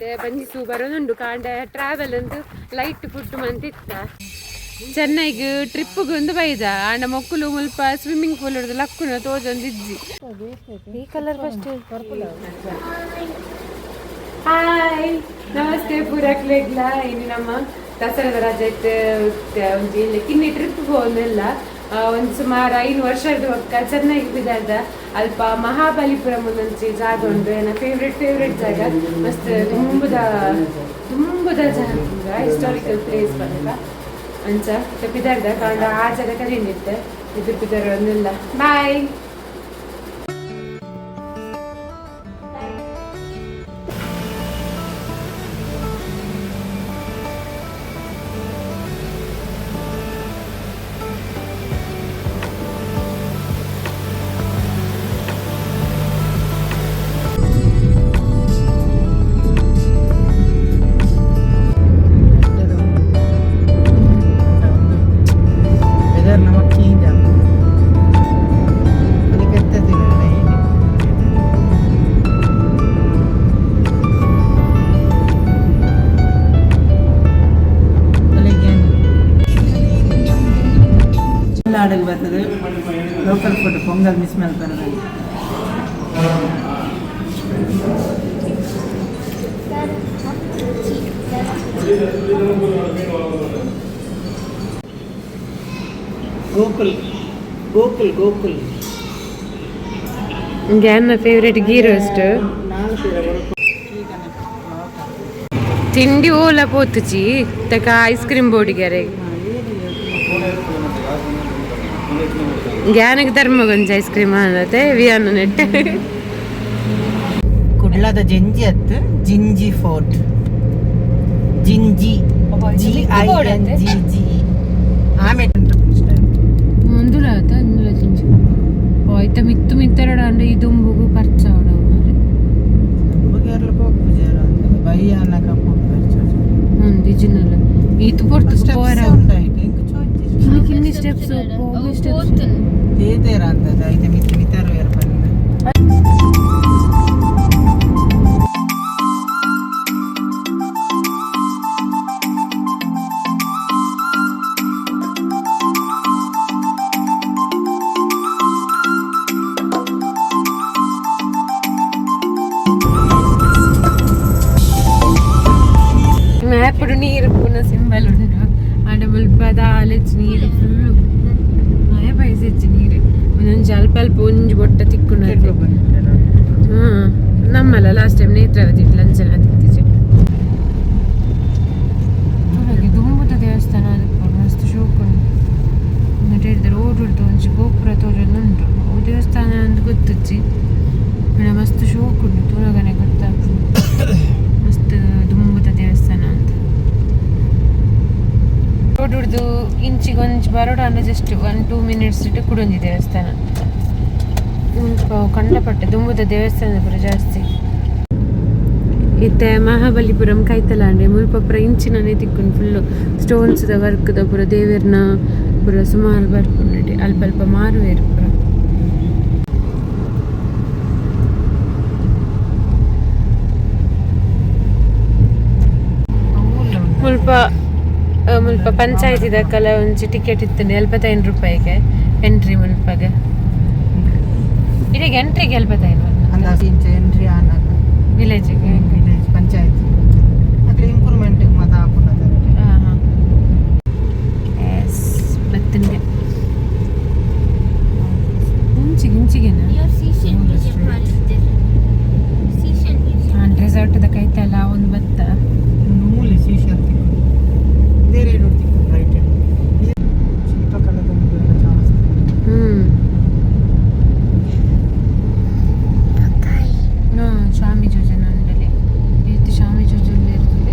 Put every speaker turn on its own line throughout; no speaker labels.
ಇತ್ತೆ ಬಂಜಿ ಸೂ ಬರೋದುಂಡು ಕಾಂಡ ಟ್ರಾವೆಲ್ ಅಂದು ಲೈಟ್ ಫುಡ್ ಮಂತಿತ್ತ. ಚೆನ್ನೈಗ್ ಟ್ರಿಪ್ಗೆ ಒಂದು ಬೈದ ಆಂಡ ಮೊಕ್ಕುಲು ಮುಲ್ಪ ಸ್ವಿಮ್ಮಿಂಗ್ ಪೂಲ್ ಹಿಡ್ದು ಲಕ್ಕುನ ತೋಜೊಂದಿಜ್ಜಿ. ಈ ಕಲರ್ ಫಸ್ಟ್. ಹಾಯ್, ನಮಸ್ತೆ ಪೂರಕ್ಲೆಗ್ಲ. ಇನಿ ನಮ್ಮ ದಸರಾದ ರಜೆ ಇತ್ತು, ಒಂಜಿ ಇಲ್ಲಿ ಕಿನ್ನಿ ಟ್ರಿಪ್ ಪೋವೊಂದೆಲ್ಲ. ಒಂದು ಸುಮಾರು 5 ವರ್ಷದ ಬೊಕ್ಕ ಚೆನ್ನೈಗೆ ಪಿದಾರ್ದ. ಅಲ್ಪ ಮಹಾಬಲಿಪುರಂ ಒಂದೊಂಜಿ ಜಾಗ ಉಂಡು, ಎನ್ನ ಫೇವ್ರೆಟ್ ಫೇವ್ರೆಟ್ ಜಾಗ. ಮಸ್ತ್ ತುಂಬುದ ತುಂಬುದ ಜಾಗ, ಹಿಸ್ಟಾರಿಕಲ್ ಪ್ಲೇಸ್ ಪನ್ಪ. ಅಂಚ ಪಿದಾರ್ದ ಕಾಂಡ ಆ ಜಾಗ ಕರೀನಿತ್ತೆ ಇದು ಪಿದಾರ ಒಂದಿಲ್ಲ. ಬಾಯ್.
ವೆದರ್ ನಮಗೆ ಚೇಂಜ್ ಆಗ್ತದೆ ಅದಕ್ಕೆ. ಎತ್ತದಿಲ್ಲ. ಅಲ್ಲಿಗೆ ನಾಡಿಗೆ ಬರ್ತದೆ. ಲೋಕಲ್ ಫುಡ್ ಪೊಂಗಲ್ ಮಿಸ್ ಮಲ್ಪರ. ಗೋಕುಲ್, ಗೋಕುಲ್, ಗೋಕುಲ್.
ನನ್ನ ಫೇವ್ರೆಟ್ ಗೀ ರೋಸ್ಟ್. ತಿಂಡಿ ಓಲ ಪೋತುಚಿ ತಕ ಐಸ್ ಕ್ರೀಮ್ ಬೋಡಿಗೆರೆ ಜ್ಞಾನಕ್ಕೆ ಧರ್ಮಗೊಂಜಿ ಐಸ್ ಕ್ರೀಮ್ ಅನ್ನತ್ತೆ ವಿಯಾನ ನೆಟ್.
ಕುಡ್ಲದ ಜಂಜಿ ಅತ್ತು, ಜಿಂಜಿ fort. ಜಿಂಜಿ, G I N G G. ಆಮೇಲೆ
ಒಂದುಲ ಆತ ಇಂದುಲ ಜಿಂಜಿ. ಓ, ಐತ ಮಿತ್ತು ಮಿತ್ತೆರಡ ಅಂಡ ಈ ದುಂಬುಗು ಪರ್ಚ ಅವಡ ಮಾರೆ.
ಕೇರಳ ಪೋಪುಜಾರ ಬಯ್ಯ ಅನ್ನಕ ಪೋಪು.
ಒಂದು ಇಜಿನಲ್ಲ ಈತು ಪೊರ್ತು ಪೋರ.
ಉಂಡಾಯ್ತು ಇಂಕ್ ಚೋಚಿ.
ಕಿನ್ನಿ ಸ್ಟೆಪ್ಸ್, ಸ್ಟೆಪ್ಸ್.
ತೇತೇರ ಅಂತದ ಐತೆ ಮಿತ್ತು ಮಿತ್ತಾರು ಏರ್ಪಂದ.
ಮ್ಯಾಪುಡು ನೀರು ಪೂನ ಸಿಂಬಲ್ ಉಂಟು. ಆಂಡ ಮುಲ್ಪ ದಾಲೆಚ್ ನೀರು ಫುಲ್ಲು ಮಯ ಪೈಸೆಚ್ಚಿ ನೀರು. ಒಂದೊಂಜಿ ಅಲ್ಪ ಅಲ್ಪ ಒಂಜಿ ಬೊಟ್ಟ ತಿಕ್ಕುಂಡು. ನಮ್ಮಲ್ಲ ಲಾಸ್ಟ್ ಟೈಮ್ ನೇತ್ರಾವತಿ ಲಂಚನ ತಿಕ್ತಿಜೆ. ಹಾಗೆ ದುಂಬುದ ದೇವಸ್ಥಾನ ಅದಕ್ಕೆ ಮಸ್ತ್ ಶೋಕ್ ಉಂಟು. ಹೇಳಿದ್ರೆ ರೋಡ್ ಉಂಟು, ಒಂಜಿ ಗೋಪುರ ತೋಜೊಂದು ಉಂಟು. ಅವು ದೇವಸ್ಥಾನ ಅಂತ ಗೊತ್ತುಜ್ಜಿ. ಆಂಡ ಮಸ್ತ್ ಶೋಕ್ ಉಂಟು, ತೂನಗನೆ ಗೊತ್ತಾಗ್ತದೆ ಮಸ್ತ್ ದುಂಬುದ ದೇವಸ್ಥಾನ ಅಂತ. ರೋಡ್ ಹಿಡ್ದು ಇಂಚಿಗೆ ಒಂಜಿ ಬರೋಡ ಅಂದ್ರೆ ಜಸ್ಟ್ 1-2 ಮಿನಿಟ್ಸ್ ಇಟ್ಟು ಕುಡೊಂಜಿ ದೇವಸ್ಥಾನ ಮುಲ್ಪ. ಕಂಡಪಟ್ಟೆ ದುಂಬುದ ದೇವಸ್ಥಾನ ಪೂರ ಜಾಸ್ತಿ. ಇತ್ತೆ ಮಹಾಬಲಿಪುರಂ ಕೈತಲಾಂಡೆ. ಮುಲ್ಪ ಪೂರ ಇಂಚಿನನೇ ತಿಕ್ಕುಂಡು. ಫುಲ್ಲು ಸ್ಟೋನ್ಸ್ದ ವರ್ಕ್ದ ಪೂರ, ದೇವೆರ್ನ ಪೂರ ಸುಮಾರು ಬರ್ಪುಂಡು. ಅಲ್ಪ ಅಲ್ಪ ಮಾರುವೆರ್ ಪೂರ. ಮುಲ್ಪ ಮುಲ್ಪ ಪಂಚಾಯತಿ ದಕಲ ಒಂಜಿ ಟಿಕೆಟ್ ಇತ್ತು, 75 ರೂಪಾಯಿಗೆ ಎಂಟ್ರಿ ಮುಲ್ಪಗೆ. ಇದೀಗ ಎಂಟ್ರಿಗೆ 75.
ಅಂದಾಜು ಇಂಚ ಎಂಟ್ರಿ ಆನಗ
ವಿಲೇಜಿಗೆ.
ವಿಲೇಜ್ ಪಂಚಾಯತ್ ಅಕ್ಲೆ ಇಂಪ್ರೂವ್ಮೆಂಟ್ ಮಾತ ಆಪುನ.
ಎಸ್, ಬತ್ತನ್ಗೆ ಇಂಚಿಗೆ ಇಂಚಿಗೆನಾ. ರೆಸಾರ್ಟ್ ದ ಕೈತಲ್ಲ ಒಂದು ಬತ್ತ.
ಮೂಲೆ ಸೀಶಲ್ ತಿಕ್ಕು, ಇದೇ ರೇಟ್ ತಿಕ್ಕು, ರೈಟ್. ಶಿಲ್ಪಕಲಾ ಜಾಸ್ತಿ.
ಸ್ವಾಮಿ ಜೋಜನ ಅಂಡಲೆ ಇತ್ತು, ಸ್ವಾಮಿ ಜೋಜಲ್ಲಿ ಇರ್ತದೆ.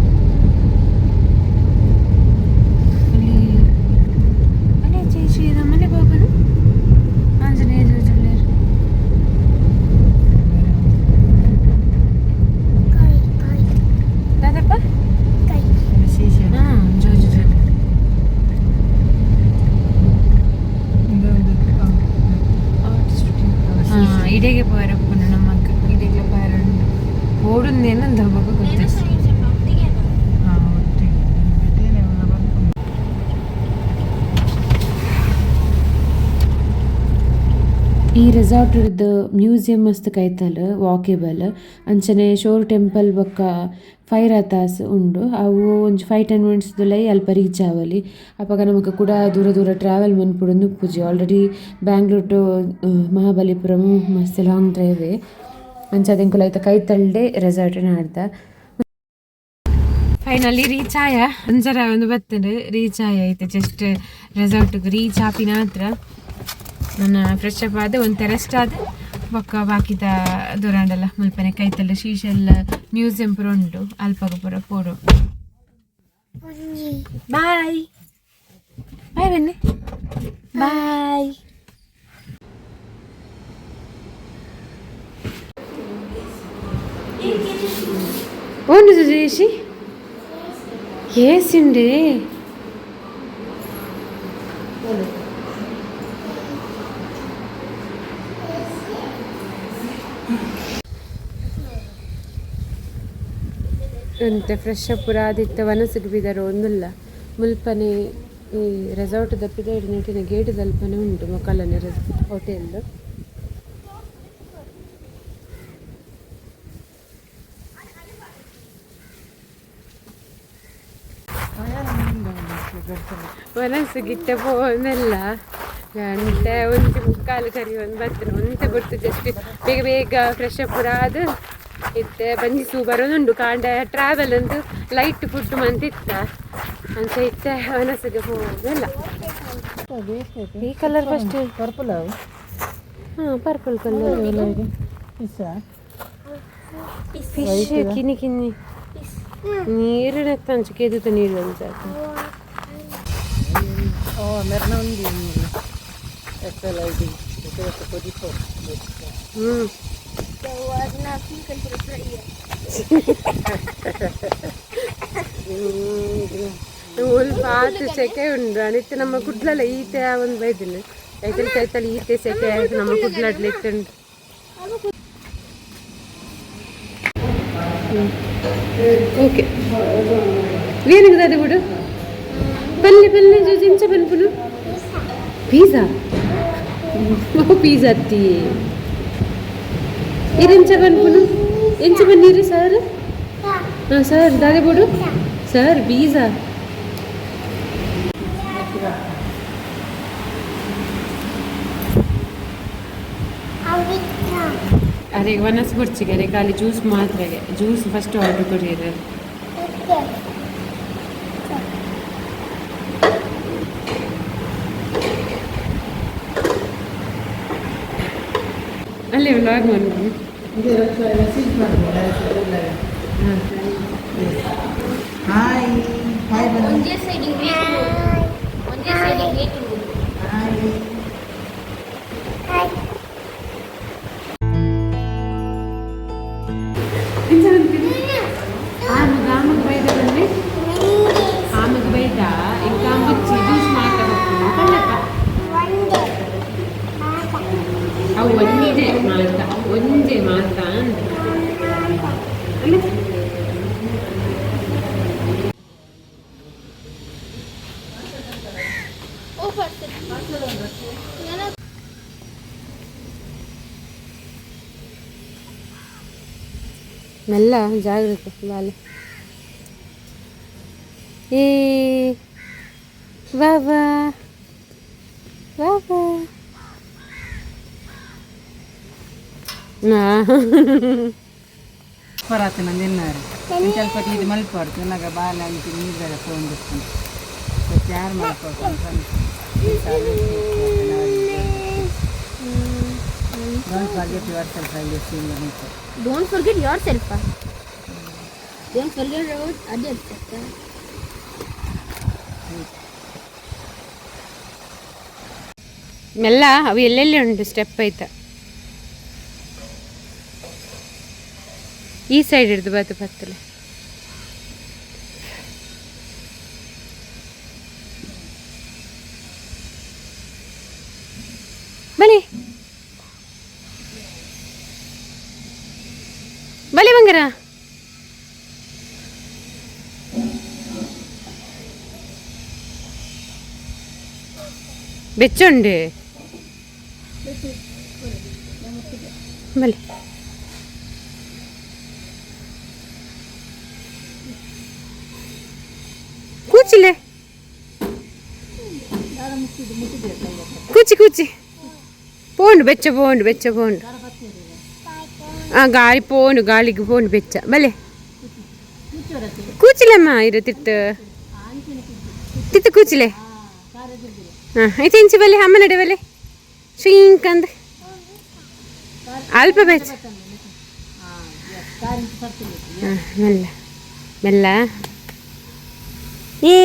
ಅಲ್ಲಿ ಅಲ್ಲಿ ಜೈ ಶ್ರೀರಾಮನೆ ಬಾಬನು ಆಂಜನೇಯ ಜೋಜಲ್ಲಿ. ದಾದಪ್ಪ.
ಸೀಶಲ್.
ಜೋಜು ಜೋಜು.
ಒಂದು
ಇಡೆಗೆ ಪೋಯರಪ್ಪನು ನಮ್ಮಕ್ಕ ಇಡೆಗೆ ಪೋಯರ. ಓಡುಂದೇನಂತ ಮಗು ಗೊತ್ತಿತ್ತು. ಈ ರೆಸಾರ್ಟ್ ಡ್ದು ಮ್ಯೂಸಿಯಂ ಮಸ್ತ್ ಕೈತಲ್ ವಾಕೇಬಲ್ ಅಂಚನೆ ಶೋರ್ ಟೆಂಪಲ್ ಬೊಕ್ಕ ಫೈರಾತಾಸ್ ಉಂಡು. ಅವು ಒಂಜಿ 5-10 ಮಿನಿಟ್ಸ್ ದುಲೈ ಅಲ್ಪ ರೀಚ್ ಆವೊಲಿ. ಅಪಗ ನಮಕ್ ಕುಡ ದೂರ ದೂರ ಟ್ರಾವೆಲ್ ಮನ್ಪೊಡುಂದು ಇಪ್ಪುಜಿ. ಆಲ್ರೆಡಿ ಬ್ಯಾಂಗ್ಳೂರ್ ಟು ಮಹಾಬಲಿಪುರಂ ಮಸ್ತ್ ಲಾಂಗ್ ಡ್ರೈವ್. ಅಂಚಾದ್ ಎಂಕುಲು ಐತ ಕೈತಲ್ಡೆ ರೆಸಾರ್ಟ್ ನಾಡ್ದ. ಫೈನಲಿ ರೀಚ್ ಆಯ. ಅಂಚರ ಒಂದು ಬತ್ತುಂಡು. ರೀಚ್ ಆಯ ಐತೆ. ಜಸ್ಟ್ ರೆಸಾರ್ಟ್ ರೀಚ್ ಆಪಿನ ಹತ್ರ ನನ್ನ ಫ್ರೆಶ್ ಅಪ್ ಆದ್ ಒಂತೆ ರೆಸ್ಟ್ ಆದ್ ಬೊಕ್ಕ ಬಾಕಿದ ದೂರಾಂಡಲ ಮುಲ್ಪನೆ ಕೈತಲ್ ಶ್ರೀಶೈಲ ಮ್ಯೂಸಿಯಂ ಪೂರ ಉಂಡು, ಅಲ್ಪಗ ಪೂರ ಪೋಡು. ಬಾಯ್ ಬಾಯ್ ಬನ್ನಿ, ಬಾಯ್. ಓಂಡು ಸುಜೇಶಿ ಏಸಿಂಡೆ. ಅಂತೆ ಫ್ರೆಶ್ ಅಪ್ ಪೂರ ಆದಿತ್ತ ವನಸುಗು ಬಿದರ್ ಒಂದುಲ್ಲ. ಮುಲ್ಪನೆ ಈ ರೆಸಾರ್ಟ್ ದ ಪಿದಯ್ಡ್ ನೆಟಿನ ಗೇಟ್ ದಲ್ಪನೆ ಉಂಡು ಮೊಕಲನೆ ಹೋಟೆಲ್. ವನಸುಗಿತ್ತೆ ಪೋನೆಲ್ಲ ಗಂಟೆ 1:45 ಕರಿ ಒಂದು ಬರ್ತೇನೆ. ಒಂತೆ ಬರ್ತು ಜಸ್ಟ್ ಬೇಗ ಬೇಗ ಫ್ರೆಶ್ ಅಪ್ ಪೂರ ಆದ್ ಇತ್ತೆ ಬಂಜಿ ಸೂ ಬರೋದುಂಡು. ಕಾಂಡ ಟ್ರಾವೆಲ್ ಅಂತು ಲೈಟ್ ಫುಡ್ ಮಂತಿತ್ತ. ಅಂಚ ಇತ್ತೆ ವನಸುಗೆ ಹೋಗೋದಿಲ್ಲ. ಈ ಕಲರ್ ಫಸ್ಟ್.
ಪರ್ಪಲ್ ಅವು.
ಹಾಂ, ಪರ್ಪಲ್ ಕಲರ್.
ಫಿಶ್.
ಫಿಶ್ ಕಿನ್ನಿ ಕಿನ್ನಿ ನೀರಿನ ಅಂಚ ಕೆದುತ ನೀರು ಅಂಚ.
ಓ, ಮೆರ್ನ ఉంది. S L I D.
ಹ್ಞೂ. ಮುಲ್ಪ ಆತ್ ಸೆಕೆ ಉಂಡು. ಅನಿತ್ತೆ ನಮ್ಮ ಕುಡ್ಲಲ್ಲ ಈತೆ ಒಂದು ಬೈದಿಲ್ಲ. ಐತಲ್ ಕೈತಲ್ ಈತೆ ಸೆಕೆ ಆಯ್ತು ನಮ್ಮ ಕುಡ್ಲಡ್ಲಿ ಇತ್ತುಂಡು. ಓಕೆ, ಏನಕ್ಕೆ ಅದು ಬಿಡು. ಪಲ್ಲೆ ಪಲ್ಲೆ ಜೋಜಿ ಇಂಚ ಪನ್ಪುನು. ಪಿಜ್ಜಾ, ಪಿಜ್ಜಾ ಅತ್ತಿ. ಇರಿಂಚ ಪನ್ಪುನು? ಎಂಚ ಬನ್ನೀರು ಸರ್? ಹಾಂ ಸರ್, ದಾದೆ ಬೋಡು ಸರ್? ಬೀಜ. ಅರೆ, ವನಸ್ ಬೊರ್ಚಿಗೆ ಅರೆ ಖಾಲಿ ಜ್ಯೂಸ್ ಮಾತ್ರಗೆ. Juice first order courier. ಅಲ್ಲೇ ವ್ಲಾಗ್ ಮಾಡ್ಬೋದು.
ಮೆಸೇಜ್ ಮಾಡ್ಬೋದು.
ಹಾಂ.
ಹಾಯ್ ಹಾಯ್ ಬನ್ನಿ.
ಒಂದೇ ಸೈಡಿಗೆ ವೇಟ್, ಒಂದೇ ಸೈಡಿಗೆ ವೇಟ್.
ಹಾಯ್.
ಎಂಚ ಪನ್ಪಿನಿ? ಆಮಗ್ ಆಮಗ್ ಬೈದ ಬನ್ನಿ. ಆಮಗ್ ಬೈದ. ಇಂಕ ಅಂಬುಚ್ಚಿ ಜ್ಯೂಸ್ ಮಾತ್ರ ಕೊಡ್ತೀನಿ ಪಲ್ಲಪ್ಪ. ಅವು ಒಂಜೆ ಮಾತ, ಒಂಜೆ ಮಾತ ಅಂದೆ. ಅಲ್ಲಿ ಮೆಲ್ಲ, ಜಾಗ್ರತೆ ಬಾಲೆ. ಏ ವಾ ವಾ ವಾ ವಾ. ನಾ
ಸೂಪರ್ ಆತು. ನಂದಿನ್ನಾರು ಸ್ವಲ್ಪ ಇದು ಮಲ್ಪಾಡು ತಿನ್ನಾಗ ಬಾಲ ಅಂತ ನೀರು ತೊಗೊಂಡಿರ್ತೀನಿ. ಯಾರು ಮಲ್ಪಾಡು? Don't forget yourself, I will see in the nature.
Don't forget yourself. Don't forget about others.
ಮೆಲ್ಲ, ಅವು ಎಲ್ಲೆಲ್ಲಿ ಉಂಟು ಸ್ಟೆಪ್ ಐತ. ಈ ಸೈಡ್ ಹಿಡ್ದು ಬಾತು ಪತ್ತಲೆ. ಬಲಿ ಬಲಿ ಬಂಗಾರ. ಬೆಚ್ಚುಂಡು. ಬಲೆ ಕೂಚಿಲೆ ಕೂಚಿ ಕೂಚಿ ಪೋಂಡು ಬೆಚ್ಚ ಪೋಂಡು ಬೆಚ್ಚ ಪೋಂಡು ಆ ಗಾಳಿ ಪೋಂಡು ಗಾಳಿಗೆ ಪೋಂಡು ಬೆಚ್ಚ ಬಲೆ ಕೂಚಿಲಮ್ಮ ಇರು ತಿತ್ತು ತಿತ್ತು ಕೂಚಿಲೆ. ಹಾಂ ಐತೆ ಇಂಚಿ ಬಲೆ ಅಮ್ಮ ನಡೆ ಬಲೆ ಶ್ರೀಂಕಂದ್ ಅಲ್ಪ ಬೆಚ್ಚ. ಹಾಂ ಮೆಲ್ಲ ಮೆಲ್ಲ ಏ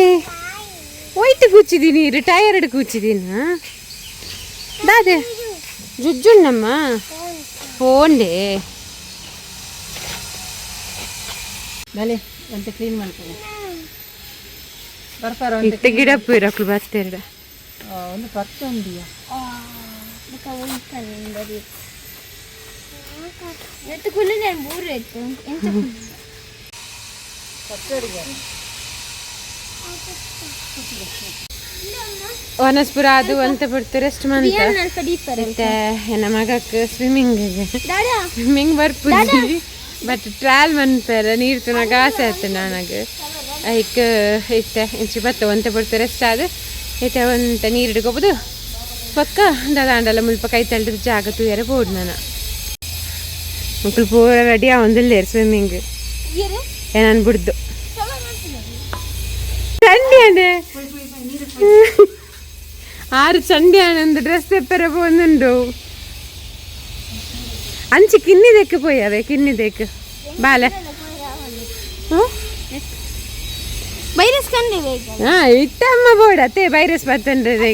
ಏ ವೈಟ್ ಕೂಚಿದ್ದೀನಿ, ರಿಟೈರ್ಡ್ ಕೂಚಿದ್ದೀನಿ. ದಾದೆ ಜುಜ್ಜುಣ್ಣಮ್ಮ ಫೋನ್ಡೆ
ಬಲೆ ಅಂತ ಕ್ಲೀನ್ ಮಾಡ್ತಾರೆ ಬರ್ಪಾರ.
ಇತ್ತೆ ಗಿಡಪ್ಪು ಇರಕ್ಲು ಬತ್ತೆರಡ.
ಒಂದು ಪತ್ತು ಉಂಡಿಯಾ.
ಎಂತ?
ವನಸ್ಪುರ ಅದು ಅಂತ ಬಿಡ್ತು ರೆಸ್ಟ್ ಮಂತ.
ಅಲ್ಪ ಡೀಪರ್.
ಮತ್ತೆ ನನ್ನ ಮಗಕ್ಕೆ ಸ್ವಿಮ್ಮಿಂಗ್
ದಾದಾ.
ಸ್ವಿಮ್ಮಿಂಗ್ ಬರ್ಪುಜಿ, ಬಟ್ ಟ್ರಾಲ್ ಮನ್ಪೆರ ನೀರು ತುನಾಗ ಆಸೆ ಆಯ್ತು ನನಗೆ. ಐಕ್ ಇತ್ತೆ ಇಂಚಿ ಬತ್ತ ಒಂತೆ ಬಿಡ್ತು ರೆಸ್ಟ್ ಆದ ಇತ್ತೆ ಒಂತೆ ನೀರು ಹಿಡ್ಕೋಬೋದು ಪಕ್ಕ ದಾದಾಂಡಲ ಮುಲ್ಪ ಕೈ ತಳ್ಳಿದ ಜಾಗ ತೂಯರೆ ಬೋಡು. ನಾನು ಮಕ್ಕಳು ಪೂರ ರೆಡಿ ಆವೊಂದಿಲ್ಲೇರು ಸ್ವಿಮ್ಮಿಂಗ್. ನಾನು ಬಿಡ್ದು ಚಂಡಿಯಾನೆ ಆರು ಚಂಡಿಯಾನಂದು ಡ್ರೆಸ್ ತೆಪ್ಪರೆ ಪೋಂದುಂಡು. ಅಂಚಿ ಕಿನ್ನಿದಕ್ಕೆ ಪೋಯವೆ ಕಿನ್ನಿದಕ್ಕೆ ಬಾಲೆ ಹ್ಞೂ.
ವೈರಸ್ ಕಂಡೆ ಬೇಗ.
ಹಾ ಇತ್ತಮ್ಮ ಬೋಡತ್ತೆ ವೈರಸ್ ಬತ್ತಂಡ್ರೆ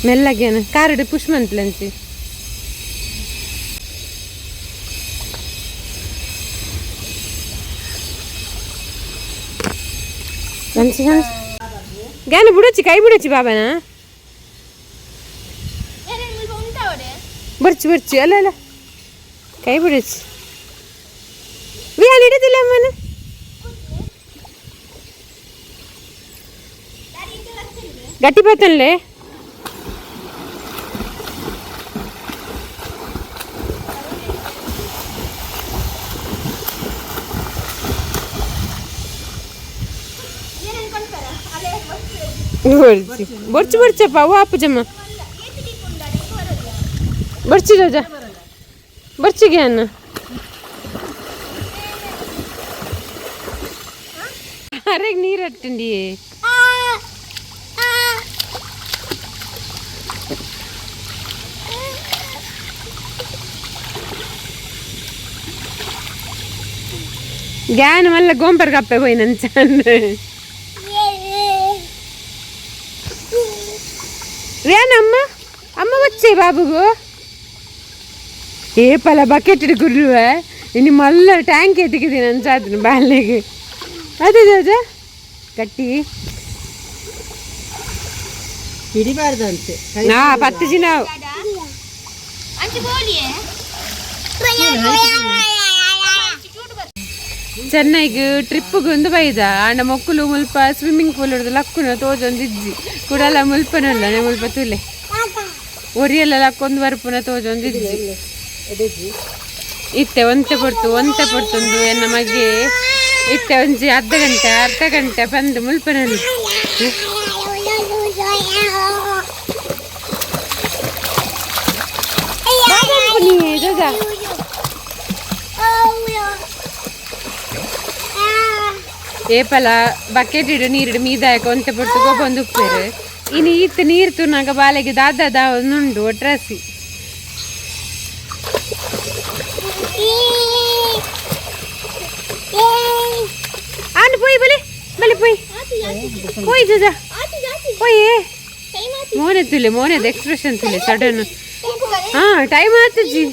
ಮೆಲ್ಲಗೇನ ಕಾರಡು ಪುಷ್ ಮಂತ್ಲಂಚಿ. ಹಂಚಿ ಹಂಚಿ ಗಾನ ಬಿಡೋಚಿ ಕೈ ಬಿಡೋಚಿ ಬಾಬಾನ. ಬರ್ಚಿ ಬರ್ಚಿ ಅಲ್ಲ ಅಲ್ಲ ಕೈ ಬಿಡೋಚಿ ವಿಹಾನ್ ಹಿಡಿದಿಲ್ಲ ಅಮ್ಮನ. ಗಟ್ಟಿ ಬತ್ತನ್ಲೆ. ಬೊರ್ಚಿ ಬೊರ್ಚಿ ಬೊರ್ಚಪ್ಪ ಅವು ಆಪುಜಮ್ಮ ಬೊರ್ಚಿ ಜೋಜ ಬೊರ್ಚಿಗೆ ಅನ್ನ ಅರೆಗೆ ನೀರು ಅಟ್ಟಂಡಿ. ಗ್ಯಾನ್ ಮಲ್ಲ ಗೋಂಪರ್ ಕಪ್ಪೆ ಪೋಯಿ ನಂಚ. ರೇನ ಅಮ್ಮ ಅಮ್ಮ వచ్చే ಬಾಬುಗು ఏ పల బకెట్ గుర్రువే ಇನ್ನು ಮಲ್ಲ ಟ್ಯಾಂಕ್ ಎತ್ತಿಕಿದ್ದೀನಿ ಅಂಚಾತನು ಬಾಲ್ಯಗೆ ಅದೇ ಜೋಜ ಗಟ್ಟಿ.
ಹಿಡಿಬಾರ್ದಂತೆ.
ನಾ ಪತ್ತು ಜನ.
ಅಂಚೆ ಬೋಲಿಯೇ.
ಚೆನ್ನೈಗ್ ಟ್ರಿಪ್ಗೆ ಒಂದು ಬೈದ ಆಂಡ ಮೊಕ್ಕುಲು ಮುಲ್ಪ ಸ್ವಿಮ್ಮಿಂಗ್ ಪೂಲ್ ಹಿಡ್ದು ಲಕ್ಕುನ ತೋಜೊಂದು ಇಜ್ಜಿ ಕುಡಲ ಮುಲ್ಪನಲ್ಲ ಮುಲ್ಪ ತುಲೆ ಒರಿಯಲ್ಲ ಲಕ್ಕೊಂದು ಬರ್ಪುನ ತೋಜೊಂದು ಇಜ್ಜಿ. ಇತ್ತೆ ಒಂತೆ ಪೊರ್ತು ಒಂತೆ ಪೊರ್ತುಂದು ಎನ್ನ ಮಗೆ ಇತ್ತೆ ಒಂಜಿ ಅರ್ಧ ಗಂಟೆ ಅರ್ಧ ಗಂಟೆ ಬಂದು ಮುಲ್ಪನಲ್ಲಿ. ಜೋಜ. ಏಪಲ ಬಕೆಟ್ ಇಡು ನೀರಿಡು ಮೀದಾಯಕ ಒಂತೆ ಪೊರ್ತು ಗೊಬ್ಬೊಂದು ಉಪ್ಪೇರು ಇನ್ನು ಈತ್ ನೀರು ತುನಾಗ ಬಾಲೆಗೆ ದಾದ ದಾ ಉಂಡು ಒಟ್ರಾಸಿ. ಆಂಡ್ ಪೋಯಿ ಬಲೆ ಬಲೆ ಪೋಯಿ ಪೋಯಿ ಜೋಜ ಪೋಯಿ. ಮೋನೆ ತುಲೆ ಮೋನೆದ ಎಕ್ಸ್ಪ್ರೆಷನ್ ತುಲೆ ಸಡನ್. ಹಾ ಟೈಮ್ ಆತಜಿ.